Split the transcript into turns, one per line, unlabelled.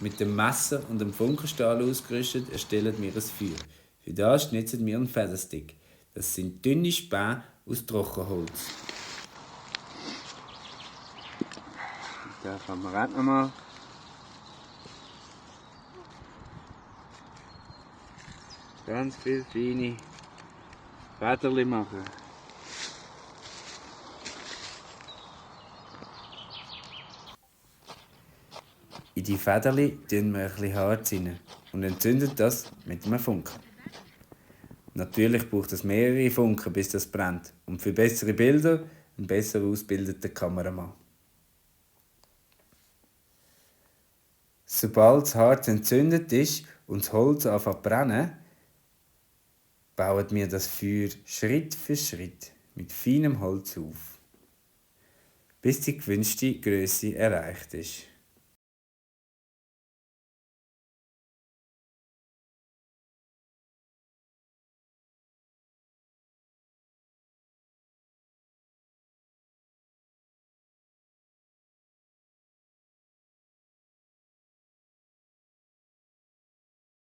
Mit dem Messer und dem Funkenstahl ausgerüstet erstellen wir ein Feuer. Für das nutzen wir einen Federstick. Das sind dünne Späne aus Trockenholz.
Da kann man auch nochmal ganz viele feine Federchen machen.
In die Federchen tun wir ein bisschen Harz rein und entzünden das mit einem Funken. Natürlich braucht es mehrere Funken, bis das brennt. Und für bessere Bilder einen besser ausgebildeten Kameramann. Sobald das Harz entzündet ist und das Holz anfängt zu brennen, bauen wir das Feuer Schritt für Schritt mit feinem Holz auf, bis die gewünschte Größe erreicht ist.